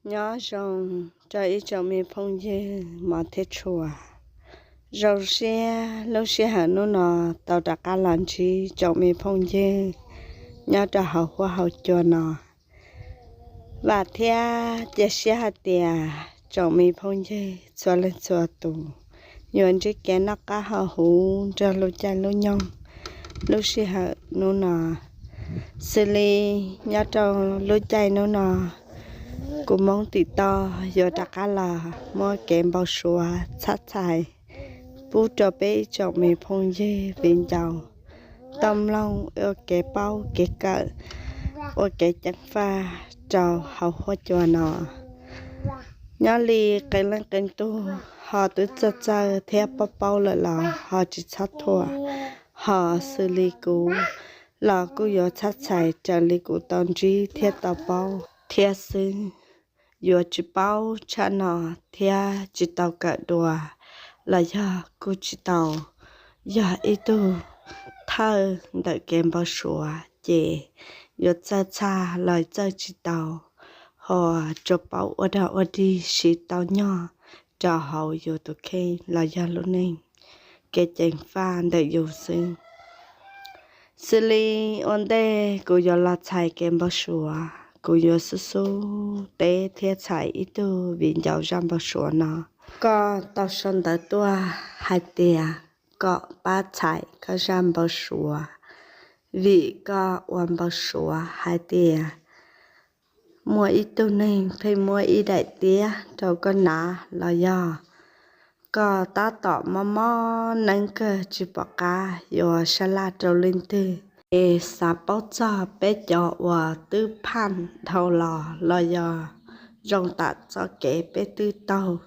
Nyob zoo rau ib tsoom me phooj ywg mos thiab tshua. Zoo siab lub sij hawm hnub no tau rov qab los ntsib tsoom me phooj ywg nyob rau hauv huab hauv cua no. Vam thiab cia siab hais tias tsoom me phooj ywg txhua leej txhua tus yuav ntsib kev noj qab haus huv nrog lub caij lub nyoog lub sij hawm hnub no. Xws li nyob rau lub caij hnub no, kuv Hmoob tim toj yuav rov qab los muab kev npau suav txhab txhais pub rau peb ib tsoom me phooj ywg viv ncaus tau mloog ua kev paub kev kawm, ua kev ceev faj rau hauv huab cua no. Nyob li qee leej qee tug ho twb txawj txawj thiab paub paub lawm los ho tsis txhob thuam, ho xws li kuv los kuj yuav txhab txhais raws li kuv tau ntsib thiab tau paub thiab xwb. Yuav tsis paub tshaj no thiab tsis tau kawm dua los yog kuj tsis tau yog ib tug thawj ntawm kev npau suav ces yuav txawj txhaj los txawj tsis tau, ho tsuas paub ua dog ua dig siv tau nyog rau hauv yus tus kheej los yog lub neej kev ceev faj ntawm yus xwb. Xws li ua ntej kuv yuav los txhais kev npau suav, kuv yuav xub xub teb thiab txhais ib tug viv ncaus zaj npau suav no. Koj tau sau ntawv tuaj hais tias kom pab txhais koj zaj npau suav, vim koj ua npau suav hais tias muaj ib tug neeg pheej muab ib daim tiab rau koj hnav los yog koj tab tom mob mob neeb kawg tsis pom qab yuav sab laj rau leej twg, es xav paub txog peb cov uas twb phaj dhau los los yog zoo tam txoj kev peb twb taug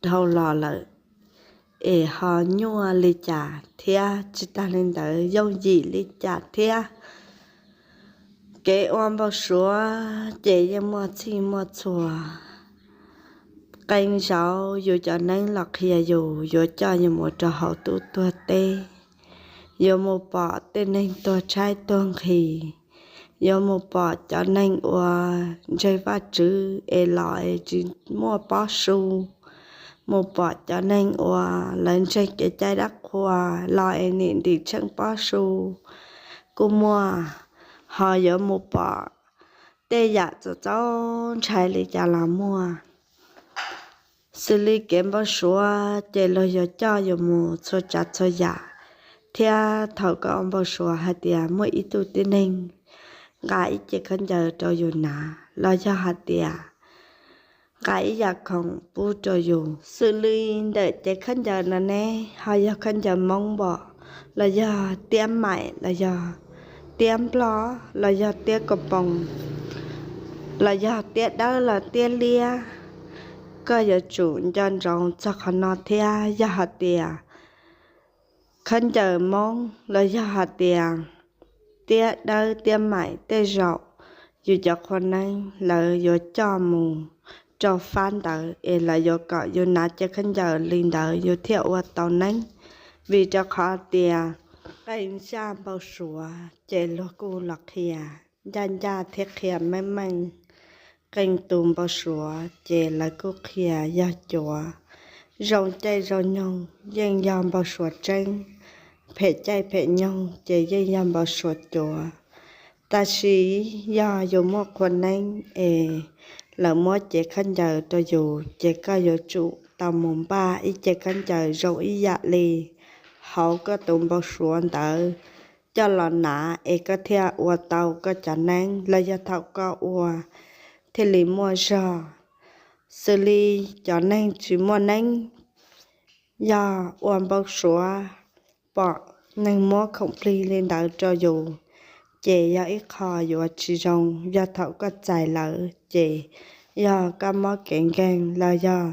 dhau los lawm, es ho nyuaj li cas thiab tsis tag li ntawd yooj yim li cas thiab. Kev ua npau suav ces yeej muaj txhij muaj txhua. Qee zaus yus cov neeb los qhia yus, yuav coj yus mus rau hauv tub tuag teb, yuav mus pom tej neeg tuag tshaib tuag nqhis, yuav mus pom cov neeg uas ntseeg Vajtswv es los es tsis muaj pob su, mus pom cov neeg uas lawv ntseeg kev cai dab qhuas los es nim ntim tsheej pob su kuj muaj, ho yuav mus pom tej yam txaus txaus ntshai li cas los muaj. Xws li kev npau suav ces luag yuav coj yus mus txhua tsav txhua yam, thiab thaum koj ua npau suav hais tias muaj ib tug tib neeg nqa ib ce khaub ncaws rau yus hnav los yog hais tias nqa ib yam khoom pub rau yus. Xws li ntawm cev khaub ncaws no ne, ho yog khaub ncaws Hmoob npom los yog tiab maim los yog tiab nplog los yog tiab ko poos los yog tiab dawb los tiab liab, koj yuav tsum nco ntsoov txog qhov no thiab. Yog hais tias khaub ncaws Hmoob los yog hais tias tiab dawb tiab maim tej zaum yus cov qhua neeb lawv yuav coj mus rau fab ntawd es lawv yuav kom yus hnav cev khaub ncaws li ntawd yus thiaj ua tau neeb, vim rau qhov tias qee zaj npau suav ces luag kuj los qhia ncaj ncaj thiab qhia meej meej. Qee tus npau suav ces lawv kuj qhia yog cuav, zoo caij zoo nyoog yeej yog npau suav tseeb, phem caij phem nyoog ces yeej yog npau suav cuav. Tab sis yog yus muaj qhua neeb es lawv muab cev khaub ncaws rau yus ces koj yuav tsum tau mus npaj ib cev khaub ncaws zoo ib yam li hauv koj tus npau suav ntawd coj los hnav es koj thiaj ua tau koj cov neeb los yog thaum koj ua thiaj li muaj zog. Xws li cov neeg tsis muaj neeb, yog ua npau suav pom neeg muab khoom plig li ntawd rau yus, ces yog ib qho yuav tsis zoo. Yog thaum koj txais lawm ces yog koj mob kev nkeeg los yog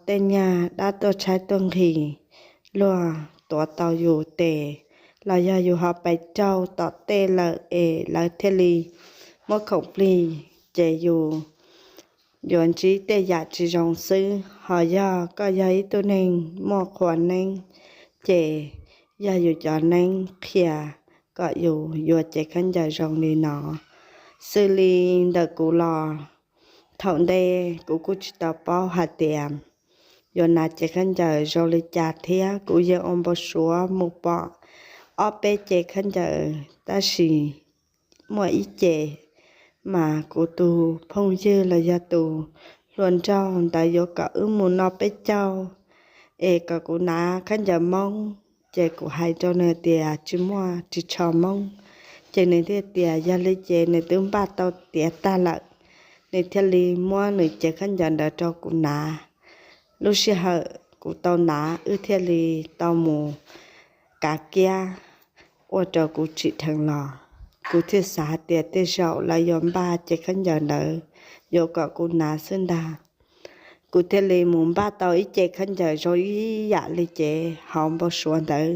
tej nyuag dab tuag tshaib tuag nqhis luag tuav tau yus tes, los yog yus ho pais raug tom tej lawm es lawv thiaj li muab khoom plig, ces yus yuav ntsib tej yam tsis zoo xwb. Ho yog koj yog ib tug neeg muaj qhua neeb, ces yog yus cov neeb qhia kom yus yuav cev khaub ncaws zoo li no. Xws li ntawm kuv los, Thaum ntej kuv kuj tsis tau paub hais tias yuav hnav cev khaub ncaws zoo li cas thiab, kuv yeej ua npau suav mus pom ob peb cev khaub ncaws, tab sis muaj ib cev mas kuv tus phooj ywg los yog tus hluas nraug ntawd yuav kom wb mus noj peb caug es kom kuv hnav khaub ncaws Hmoob, ces kuv hais rau nws tias tsis muaj ris tsho Hmoob, ces nws thiaj tias yog li ces nws twb npaj tau tiav tag lawm, nws thiaj li muab nws cev khaub ncaws ntawd rau kuv hnav. Lub sij hawm kuv tau hnav, wb thiaj li tau mus kav kiab, ua rau kuv tsim dheev los. Kuv thiaj xav hais tias tej zaum lawv yuav npaj cev khaub ncaws ntawd yuav kom kuv hnav xwb ntag. Kuv thiaj li mus npaj tau ib cev khaub ncaws zoo ib yam li cev hauv npau suav ntawd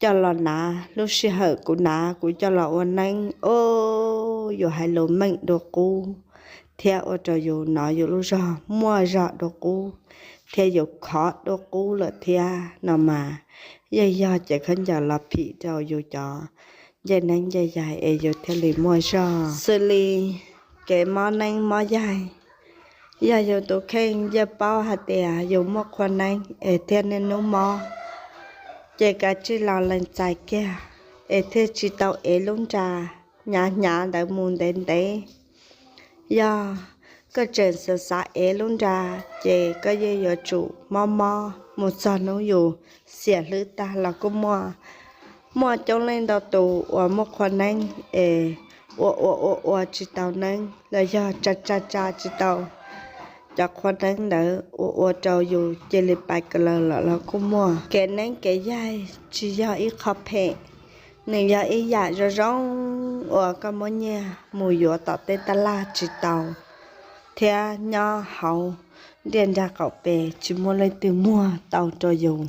coj los hnav. Lub sij hawm kuv hnav kuv coj los ua neeb, o, yuav hais lus meej dua qub, thiab ua rau yus hnov yus lub zog muaj zog dua qub, thiab yus khov dua qub lawm thiab no mas, yeej yog cev khaub ncaws los phim rau yus cov ncej neeb ncej yaig es yus thiaj li muaj zog. Xws li kev mob neeb mob yaig, yog yus tus kheej yeej paub hais tias yus muaj qhua neeb es thiaj niaj hnub mob, ces kav tsij los lees txais kiag es thiaj tsis tau ev lub nra hnyav hnyav ntawd mus ntev ntev. Yog koj tseem xav xav ev lub nra, ces koj yeej yuav tsum mob mob mus txog hnub yus xiam hlwb tag los kuj muaj. Muaj coob leej ntau tus uas muaj qhua neeb es ua ua ua ua tsis tau neeb los yog tsa tsa tsa tsis tau cov qhua neeb ntawd, ua ua rau yus cia li pais ka laws lawm los kuj muaj. Kev neeb kev yaig tsis yog ib qho phem, nws yog ib yam zoo zoo uas koj muab nyiaj mus yuav tom tej taj laj tsis tau, thiab nyob hauv ntiaj nrag qaum pes tsis muaj leej twg muag tau rau yus.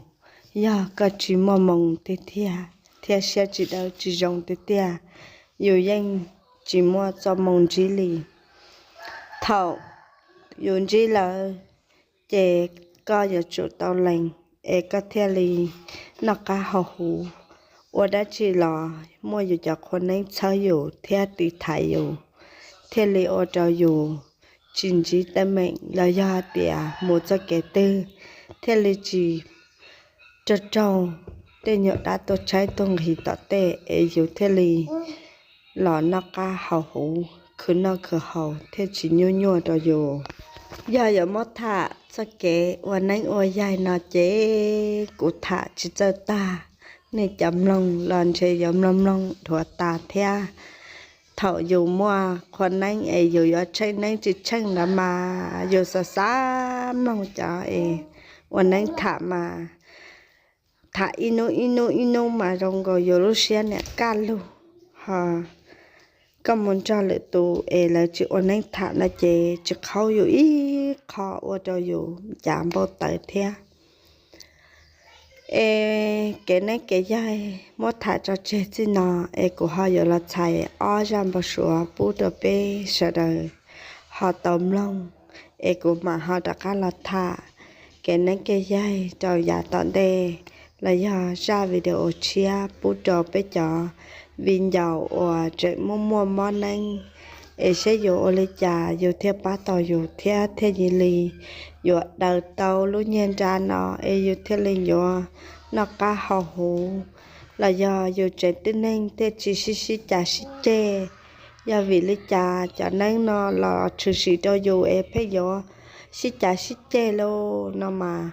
Yog koj tsis muaj moo tiag tiag thiab siab tsis dawb tsis zoo tiag tiag, yus yeej tsis muaj txoj moo ntsib li. Thaum yus ntsib lawm, ces koj yuav tsum tau lees es koj thiaj li noj qab haus huv. Ua dab tsi los muaj yus cov qhua neeb txhawb yus thiab tiv thaiv yus, thiaj li ua rau yus tsis ntsib teeb meem los yog hais tias mus txoj kev twg thiaj li tsis raug raug tej nyuag dab tuag tshaib tuag nqhis tom tej es yus thiaj li los noj qab haus huv, khwv noj khwv haus thiaj tsis nyuaj nyuaj rau yus. Yog yuav muab tham txoj kev ua neeb ua yaig no ces kuv tham tsis txawj tag, nej cov mloog los ntshe yuav mloog mloog dhuav tas thiab. Thaum yus muaj qhua neeb es yus yuav tsheej neeb tsis tsheej ntawd mas yus xav xav mloog cov es ua neeb tham mas tham ib hnub ib hnub ib hnub mas zoo nkaus yus lub siab niam kaj lug. Ho koj mus nrog lwm tus es lawv tsis ua neeb tham no ces tsis qhaub yus ib qho, ua rau yus cav npau taws thiab. Es kev neeb kev yaig muab tham tso tseg txij no, es kuv ho yuav los txhais ob zaj npau suav pub rau peb sawv daws ho tau mloog, es kuv mam ho rov qab los tham kev neeb kev yaig rau yav tom ntej los yog zaj video tshiab pub rau peb cov viv ncaus uas tseem muaj muaj mob neeb, es saib yuav ua li cas yus thiaj pab tau yus thiab thiaj li yuav daws tau lub nyiag nra no es yus thiaj li yuav noj qab haus huv, los yog yus tsev tib neeg thiaj tsis sib sib cav sib ceg. Yog vim li cas cov neeb no los tshwm sim rau yus es pheej yuav sib cav sib ceg lauj no mas,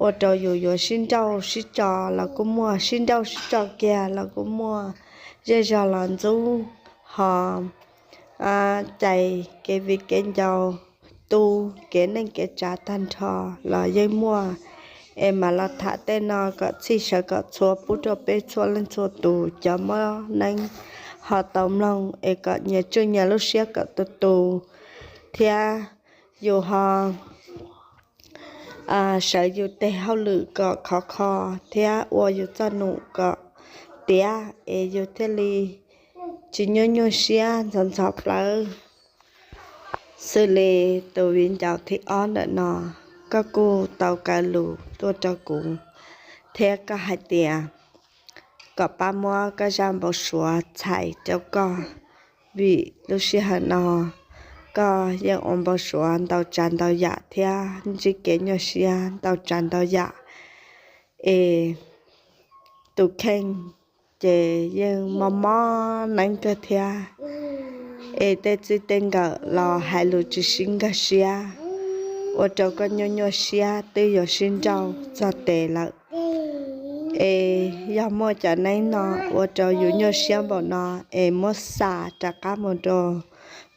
ua rau yus yuav sib nrauj sib tso los kuj muaj, sib nrauj sib tso kiag los kuj muaj, zej zog los ntxub, ho cais kev viv kev ncaus, tu kev neej kev tsav tag nrho los yeej muaj. Es mam los tham tej no kom txhij sawv kom txhua pub rau peb txhua leej txhua tus cov mob neeb ho tau mloog, es kom nyias tswj nyias lub siab kom tu tu thiab yus ho sawv yus tes hauj lwm kom khov kho thiab ua yus txoj num kom tiav es yus thiaj li tsis nyuaj nyuaj siab ntxhov ntxhov plawv. Xws li tus viv ncaus thib ob ntawm no, koj kuj tau kaw lus tuaj rau kuv thiab koj hais tias kom pab muab koj zaj npau suav txhais rau koj, vim lub sij hawm no koj yeej ua npau suav ntau tsav ntau yam thiab ntsib kev nyuaj siab ntau tsav ntau yam, es tus kheej ces yeej mob mob neeb kawg thiab. Es tej txij tej nkawm los hais lus tsis sib nkag siab, ua rau koj nyuaj nyuaj siab twb yuav sib nrauj txog tes lawm. Es yog muaj cov neeb no ua rau yus nyuaj siab npaum no, es muab xa rov qab mus rau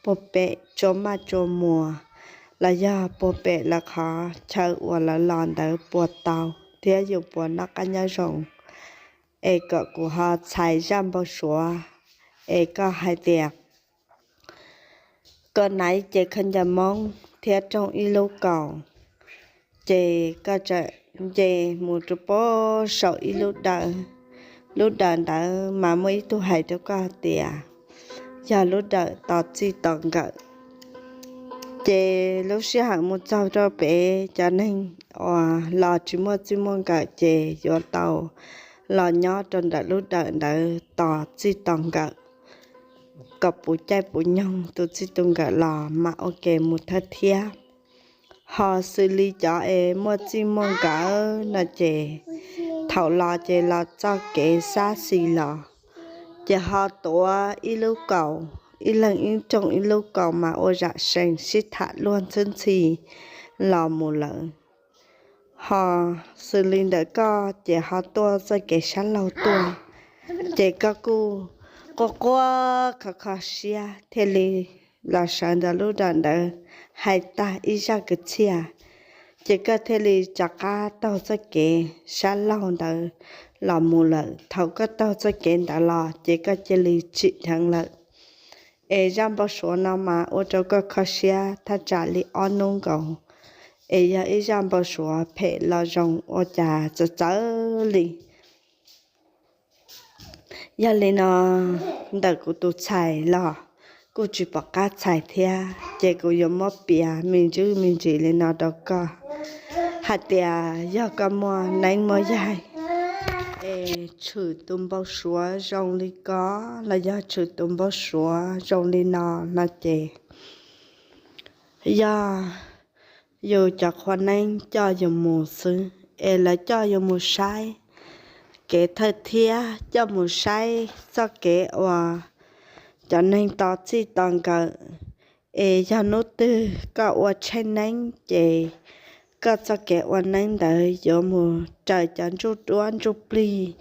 puag pem tsua maj tsua muas, los yog puag pem lawv qhov chaw uas lawv los ntawd puas tau thiab yus puas noj qab nyob zoo. Es kom kuv ho txhais zaj npau suav, es koj hais tias koj naiv ces khaws ncaws moob thiab rooj ib lub kaus, ces koj txawm nce mus rau puag saum ib lub dawm. Lub dawm ntawd mas muaj ib tug hais rau koj tias yog lub dawm tos txij tos nkawm. Ces lub sij hawm mus txog rau pem, cov neeg uas los tsis muaj txij muaj nkawm ces yuav tau los nyob rau ntawm lub dawm ntawd tos txij tos nkawm, kom puv caij puv nyoog tus txij tus nkawm los mas ua ke mus thawj thiab. Ho xws li cov es muaj txij muaj nkawm no ces thaum los ces los txoj kev sab xis los, ces ho tuav ib lub kaus, ib leeg ib rooj ib lub kaus mas ua zam sees sib tham luag ntxhwb ntxhi los mus lawm. Ho xws li ntawm koj ces ho tuaj txoj kev sab laug tuaj, ces koj kuj quaj quaj kho kho siab thiaj li los sawv ntawm lub dawm ntawd hais tag ib zaj kwv txhiaj, ces koj thiaj li rov qab taug txoj kev sab laug ntawd los mus lawm. Thaum koj taug txoj kev ntawd los ces koj cia li tsim dheev lawm. Es zaj npau suav no mas ua rau koj kho siab thaj tsam li ob hnub nkaus, es yog ib zaj npau suav phem los zoo ua cas txawv txawv li. Yog li no, ntawm kuv tus txhais los kuj tsis pom qab txhais thiab, ces kuv yuav muab piav me ntsis me ntsis li no rau koj, hais tias yog koj muaj neeb muaj yaig, es tshwm tus npau suav zoo li ko, los yog tshwm tus npau suav zoo li no, no ces yog yus cov qhua neeb coj yus mus xwb, es lawv coj yus mus saib kev thawj thiab, coj mus saib txoj kev uas cov neeg tos txij tos nkawm. Es yog hnub twg koj ua tsheej neeb, ces koj txoj kev ua neeb ntawd yuav mus raws cov ntsuj duab ntsuj plig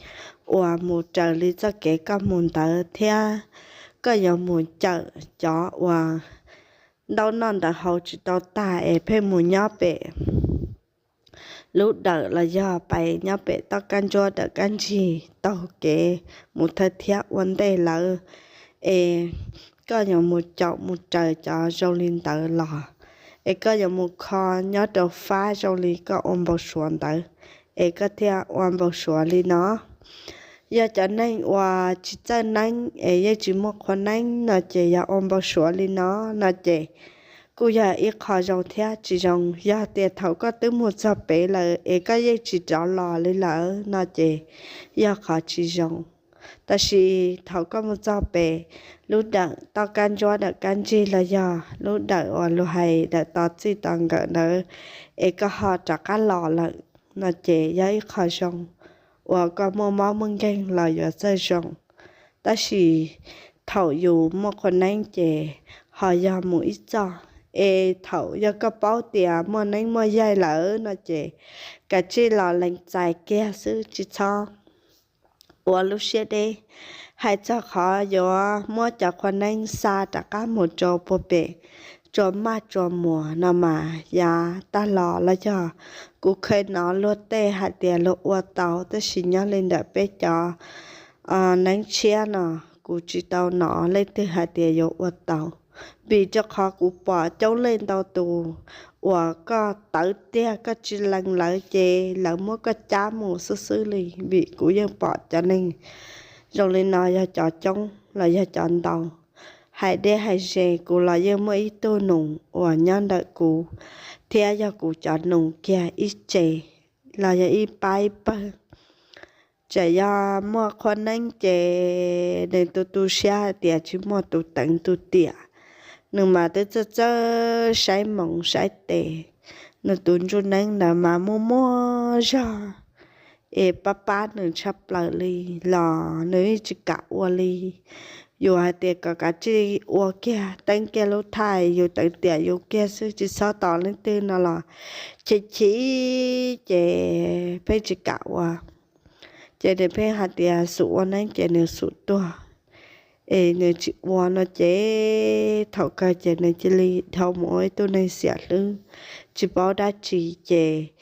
uas mus raws li txoj kev koj mus ntawd thiab. Koj yuav mus cawm cov uas ntaub noj ntawv haus tsis tau tag es pheej mus nyob pem lub dawm los yog pais nyob pem toj kab ntsuab dawm kab ntsig taug kev mus thawj thiab ua ntej lawv, es koj yuav mus caum mus raws cov zoo li ntawd los, es koj yuav mus kho nyob rau fab zoo li koj ua npau suav ntawd, es koj thiaj ua npau suav li no. Yog cov neeg uas tsis txawj neeb es yeej tsis muaj qhua neeb no ces yog ua npau suav li no, no ces kuj yog ib qho zoo thiab tsis zoo. Yog tias thaum koj twb mus txog pem lawm es koj yeej tsis rov los li lawm no ces yog qhov tsis zoo. Tab sis thaum koj mus txog pem lub dawm toj kab ntsuab dawm kab ntsig los yog lub dawm uas luag hais dawm tos txij tos nkawm ntawd, es koj ho rov qab los lawm no ces yog ib qho zoo uas koj muaj mob muaj nkeeg los yuav txawj zoo. Tab sis thaum yus muaj qhua neeb ces ho yog mus ib txoj. Es thaum yog koj paub tias muaj neeb muaj yaig lawm no ces kav tsij los lees txais kiag xwb, tsis txhob ua lub siab deb. Hais txog qhov yuav muab cov qhua neeb xa rov qab mus rau puag pem tsua maj tsua muas no mas yav tag los los yog kuv kheev hnov luag tej hais tias luag ua tau, tab sis nyob li ntawm peb cov neeb tshiab no kuv tsis tau hnov leej twg hais tias yuav ua tau, vim rau qhov kuv pom coob leej ntau tus uas koj tawv tiag koj tsis lees lawv ces lawv muab koj cab mus xwb xwb li, vim kuv yeej pom cov neeg zoo li no yog cov coob los yog cov ntau. Hais deb hais ze kuv los yeej muaj ib tug nus uas nyob ntawm kuv, thiab yog kuv cov nus kiag ib tse, los yog ib pab ib pawg. Tseem yog muaj qhua neeb ces nws tu tu siab hais tias tsis muaj tus teev tus tiam, nws mas twb txawj txawj saib moos saib tes. Nws tus ntsuj neeb ntawd mas muaj muaj zog es pab pab nws tshaj plaws li los nws yeej tsis kam ua li. Yus hais tias kom kav tsij ua kiag, teeb kiag lub thaj, yus teev tiam yus kiag xwb, tsis txhob tos leej twg no los chim chim ces pheej tsis kam ua. Ces nws pheej hais tias xum ua neeb ces nws xum tuag, es nws tsis ua no ces thaum kawg ces nws cia li dhau mus ua ib tug neeg xiam hlwb tsis paub dab tsi, ces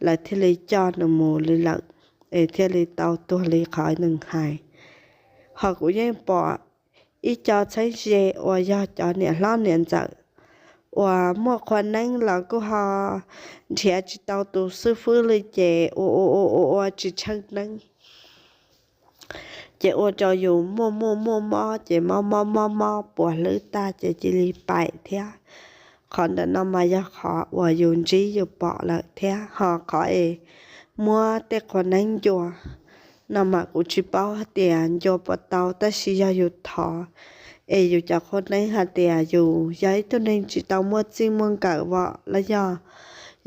lawv thiaj li coj nws mus li lawm, es thiaj li tau tuag li qhov nws hais. Ho kuv yeej pom ib co txheeb ze uas yog cov niam hlob niam ntxawm uas muaj qhua neeb los kuj ho nrhiav tsis tau tus xib fwb li ces ua ua ua ua tsis tsheej neeb, ces ua rau yus muaj muaj muaj mob, ces mob mob mob mob puas hlwb tag ces cia li paim thiab. Qhov ntawm no mas yog qhov uas yus ntsib yus pom lawm thiab. Ho qhov es muab tej qhua neeb ncua no mas kuv tsis paub hais tias ncua puas tau, tab sis yog yus thov es yus cov qhua neeb hais tias yus yog ib tug neeg tsis tau muaj txij muaj nkawm vom los yog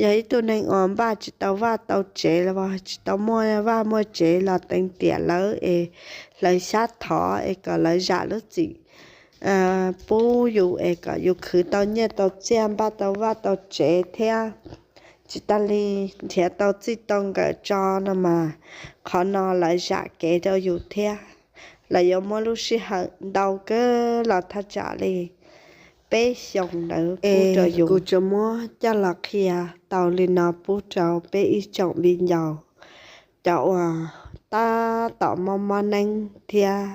yog ib tug neeg uas npaj tsis tau vaj tau tsev los tsis tau muaj vaj muaj tsev los teev tiam lawv es lawv xyab thov es kom lawv zam lub txim pub yus es kom yus khwv tau nyiaj tau txiaj, npaj tau vaj tau tsev thiab tsis tas li nrhiav tau txij tau nkawm tso no mas qhov no lawv zam kev rau yus thiab. Lawv yuav muab lub sij hawm ntau kawg los thaj tsam li peb xyoos ntawd pub rau yus. Kuv tsuas muab coj los qhia tau li no pub rau peb ib tsoom viv ncaus, cov uas tab tom mob mob neeb thiab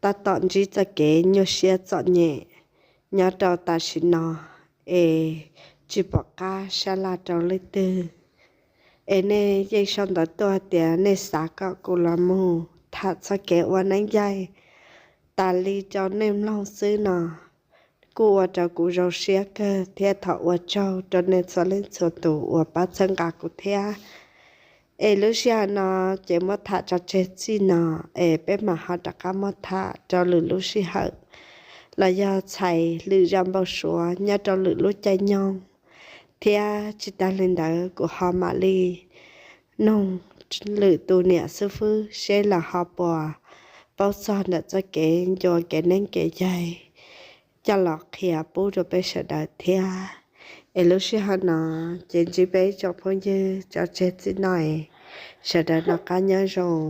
tab tom ntsib txoj kev nyuaj siab txom nyem nyob rau tam sim no, es tsis pom qab sab laj rau leej twg. Es nej yeej sau ntawv tuaj tias nej xav kom kuv los mus tham txoj kev ua neeb yaig tas li rau nej mloog xwb no, kuj ua rau kuv zoo siab kawg thiab thov ua tsaug rau nej txhua leej txhua tus uas pab txhawb nqa kuv thiab. Es lub sij hawm no ces muab tham tso tseg txij no, es peb mam ho rov qab muab tham rau lwm lub sij hawm los yog txhais lwm zaj npau suav nyob rau lwm lub caij nyoog. Thiab tsis tas li ntawd kuv ho mam li nug lwm tus niam xib fwb seb los ho puas paub txog ntawm txoj kev ncua kev neeb kev yaig coj los qhia pub rau peb sawv daws thiab. Es lub sij hawm no ces ntsib peb tsoom phooj ywg tso tseg txij no, sawv daws noj qab nyob zoo.